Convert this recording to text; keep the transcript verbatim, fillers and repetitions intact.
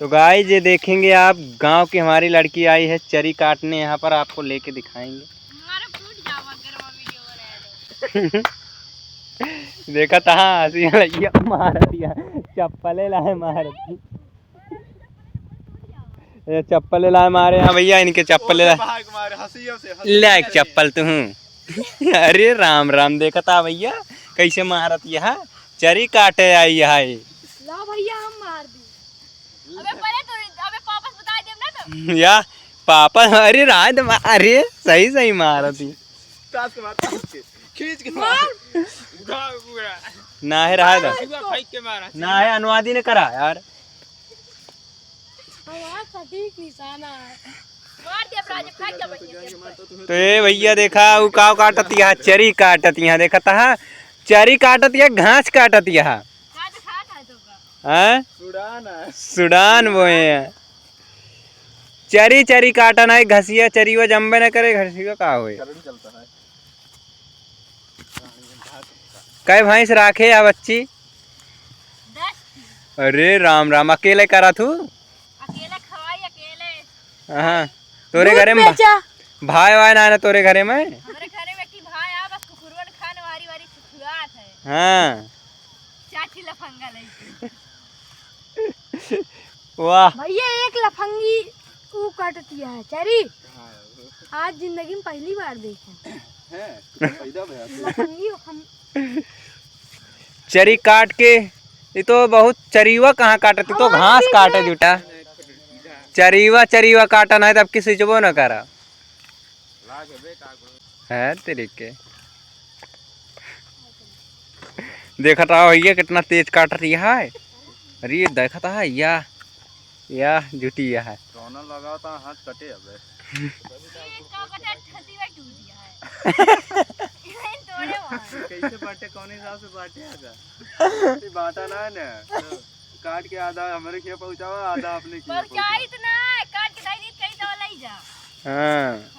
तो गाइस, ये देखेंगे आप, गांव की हमारी लड़की आई है चरी काटने, यहाँ पर आपको लेके दिखाएंगे। हमारा फूट जावा, अगर वो वीडियो बनाया तो। देखा था, हंसी लगिया, मार दिया, चप्पले लाए मार दी। ये चप्पले लाए मारे, हाँ भैया, इनके चप्पले लाए। भाग मारे, हंसी से, हंसी ले से। चप्पल तू। अरे राम राम, देखा था भैया, कैसे मारत यहाँ, चरी काटे आई है। ला भैया, हम मार दी। अबे पहले तो, अबे वापस बता दे ना तो। या पापा, अरे राय दे मा-, अरे सही सही मारा थी। ताश के मार, ताश के। खींच के मार। मार। ना है, रहा था। जुआ फेंक के मारा। ना है, अनुवादी ने करा यार। हमारा सटीक निशाना है। मार दे, अपराध फेंक दे, बहिन। तो ये भैया देखा, वो काव काटत यहाँ, चरी काटत यहाँ, देखा था, चरी काटत यहाँ, घास काटत यहाँ। हैं? सुडान है। सुडान बोए हैं। चरी चरी काटा ना, घसिया चरीवा जम्बे ना करे, घसिया का होए? करंट चलता है। कै भैंस राखे या बच्ची? दस। अरे राम राम, अकेले करा थू? अकेले खवाई, अकेले। हाँ, तोरे दूध घरे में बेचा। भाई वाय ना, ना तोरे घरे में? हमरे घरे में एक भाई आ, बस कुकुरवन खान वारी वारी सुखुआत है। हाँ। चाची लफंगा लइके। वाह। भैया, एक लफंगी ऊ काटतिया है, चरी। आज जिंदगी में पहली बार देखे। हैं? पैदा भया तू। लफंगी हम चरी काट के, ये तो बहुत चरीवा कहाँ काटत, ये तो हमारे घास बीच काटे में। जुटा। चरीवा, चरीवा काटा नहीं तो अब की सिंचबो न करा। है तेरे के। देखत रहा भैया कितना तेज काट रही है। अरे देखत है या, या जुटी या है। कौन लगावता हाथ कटे अबे। ये का कटा, छाती में टूट गया है। ये तोड़े वाला। कैसे बाटे, कौन हिसाब से बाटे आगा? ये बाटा ना है ना। काट के आधा हमरे खेत पहुँचावा, आधा अपने खेत पहुँचावा। पहुँचाई तो ना, काट के दाई दी, कहीं तो ले जा। हाँ।